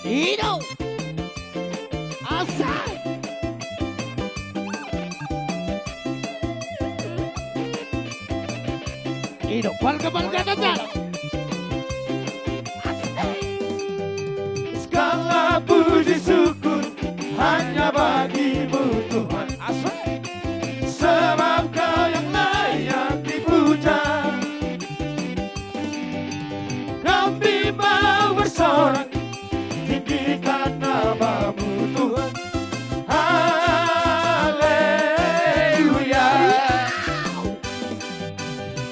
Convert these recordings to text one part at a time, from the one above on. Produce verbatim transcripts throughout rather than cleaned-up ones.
I do. Asal. I do, balga-balga saja. Segala puji syukur hanya bagi-Mu, Tuhan. Asik. Sebab Kau yang layak dipuja. Kami mau bersorak, tinggikan nama-Mu, Tuhan. Haleluya.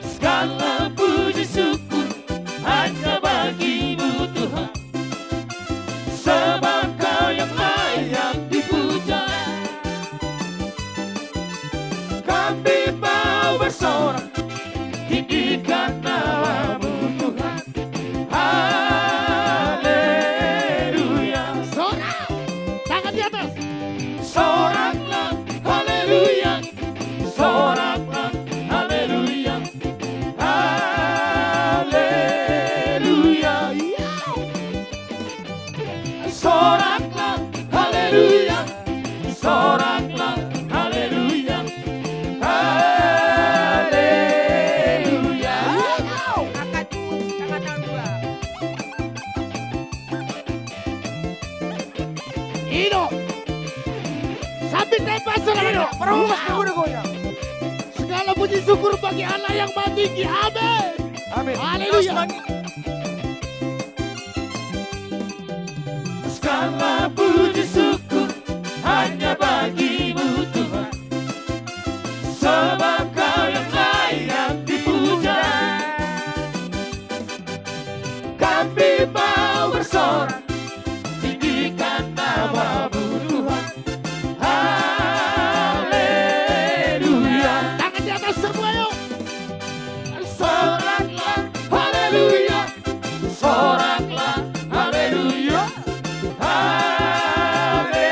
Segala puji syukur hanya bagi-Mu, Tuhan. Sebab Kau yang layak dipuja. Kami mau bersorak, tinggikan nama-Mu, Tuhan. Haleluya. Sorak. Tangan di atas. Soraklah, haleluya. Soraklah, haleluya. Haleluya. Soraklah, haleluya. Soraklah, haleluya. Haleluya. Angkat tangan dua. I do. Sambil tempa, saudara. I do. Perhubungan, wow, udah goyang. Segala puji syukur bagi Allah yang Maha Tinggi. Amin. Amin. Haleluya. Terus lagi. Segala puji syukur hanya bagi-Mu, Tuhan. Sebab Kau yang layak dipuja. Kami mau bersorak, tinggikan nama-Mu, Tuhan. Haleluya. Tangan di atas semua, yuk. Soraklah, haleluya. Soraklah, haleluya. Haleluya.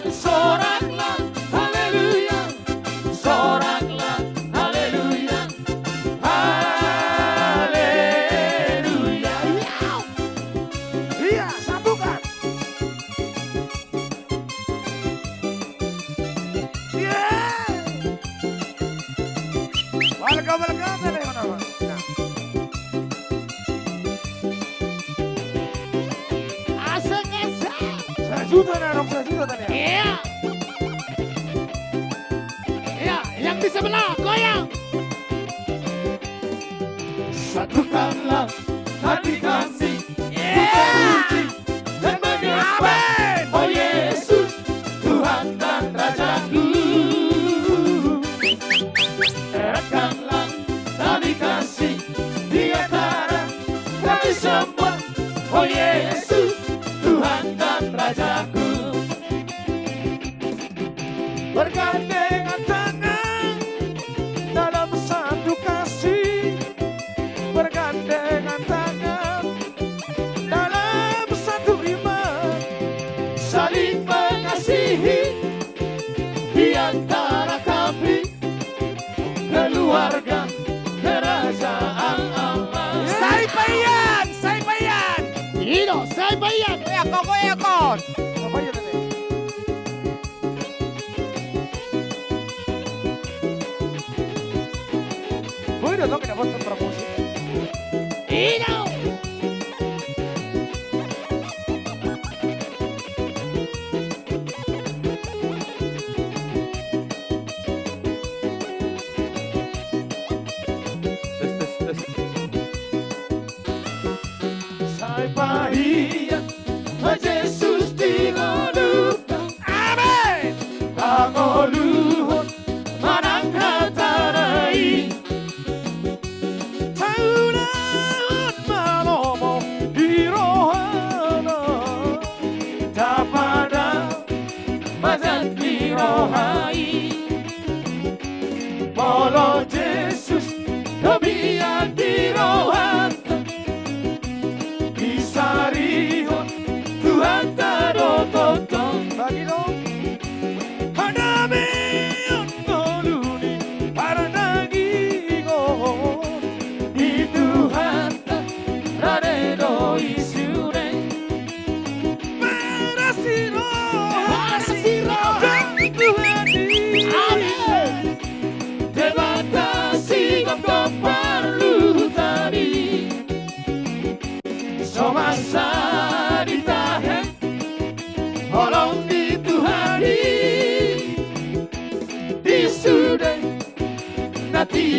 Soraklah, haleluya. Soraklah, haleluya. Haleluya. Iya, sambungan. Iya. Balga-balga tadi mana, Bang? Nah. Asik, asik. Sajuta na, dong, sajuta tadi. Iya. Iya, yang di sebelah, goyang. Satukanlah hati kami, iya, untuk memuji dan menyembah. Amin. Oh Yesus, Tuhan dan Rajaku. Eratkanlah tali kasih di antara kami semua. Oh Yesus, Tuhan dan Rajaku. Bergandengan tangan dalam satu kasih, bergandengan tangan dalam satu iman, saling mengasihi di antara kami, keluarga kerajaan Allah. Sai paian, sai paian. Ino, sai paian. Ya, koko ya, kon. Apa ya, tadi? Boy, udah tau kenapa promosi? Ino. Tes, tes, tes. Sai paian ma Jesus di ngolunta. Amen. Hangoluhon manang hatana i. Taulahon ma lomo di rohana. Tapadao ma jat ni roha i. Molo Jesus do mian di rohanta, bisa ri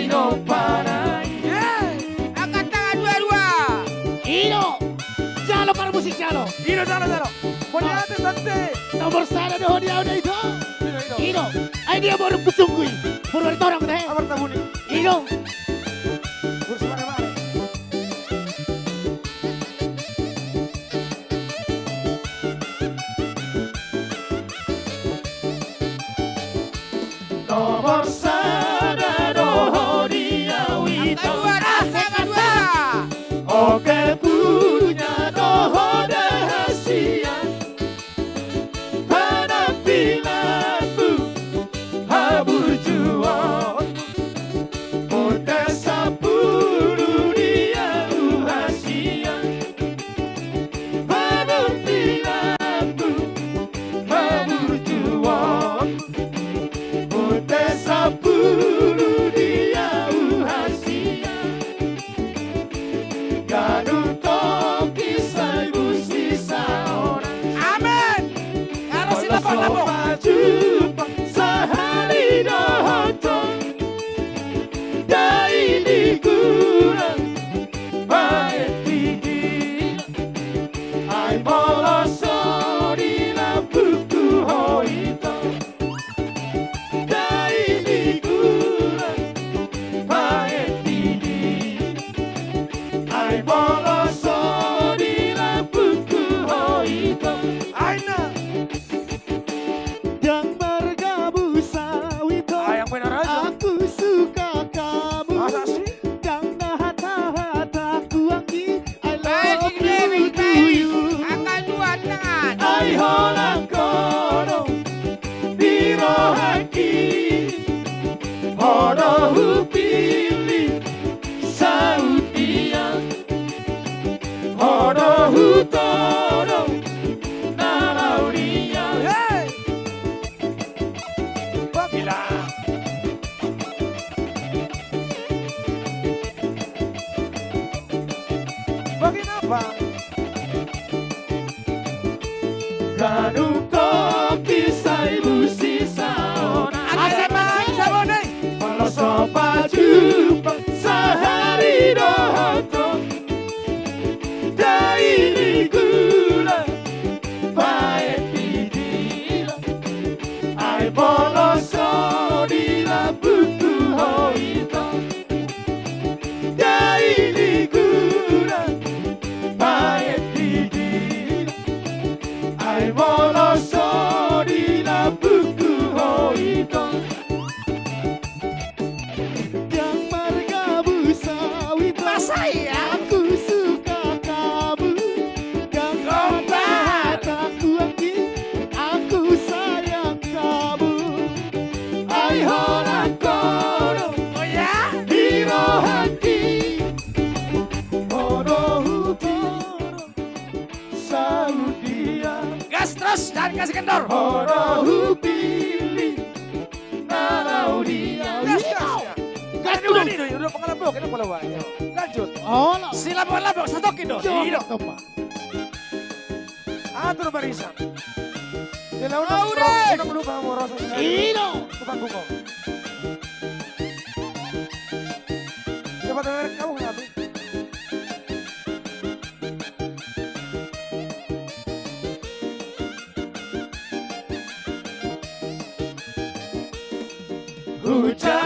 Ino panai. Angkat tangan dua-dua. Ino. Jalo parmusik jalo. Ino jalo jalo. Mauliate, Sante. Nomor sada do ho di au da, Ito. Ino, Ino. Ino. Ai dia boru Pusungkui. Boru Aritonang da he. Amar Tabuni. Ino. Boru Simaremare. Nomor sada do ho di au, Ito. Angka dua, angka dua. Oke, punya do ho da hasian. Panampilanmu, haburjuon. Bontean sampulu di au hasian. Panampilanmu, haburjuon. Bontean sampulu di au hasian. Ganup topi sai busi saonang. Amen. Nga ro silapon-lapon. Pajumpang sahali dohot ho. Dai Nigula, baen tingki. Ai molo so di lambungku ho, Ito. Dai Nigula, baen tingki. Ai molo so di lambungku ho, Ito. Ai na. Ndang marga Busa, Ito. Ah, yang benar aja. Aku suka kamu. Masa sih? Ndang na hata-hataku anggi. I love you, baby, to baby. You. Angka dua tangan. Ai holan ho do di rohangki. Ho do hupillit saundian. Ho do hutodong na laho di au. Hey! Bagila. Bagi napa? Ganup topi sai busi saonang. Asa main sabone. Molo so pajumpang sahali dohot ho. Dai Nigula, baen tingkila. Ai molo so di lambungku ho, Ito. Dai Nigula, baen tingkila. Ai molo so di lambungku ho, Ito. Ndang marga Busa, Ito. Masa iya? Aku suka kamu. Ndang na hata-hataku anggi. Aku sayang kamu. Ai holan ho do. Oh ya? Di rohangki. Ho do hutodong saundian. Gas terus, jangan kasih kendor. Ho do hupillit na laho di au. Gas, gas, gas. Gas terus. Udah, udah, udah, pengalap, oke, udah, udah, udah. Lanjut. Oh, lo. Silap pengalap, satu kilo. Iya. Atur barisan. Dia lawan, udah. Udah, udah, udah, udah. Ino. Tukang bungo. Coba dengar kamu kenapa? Hujan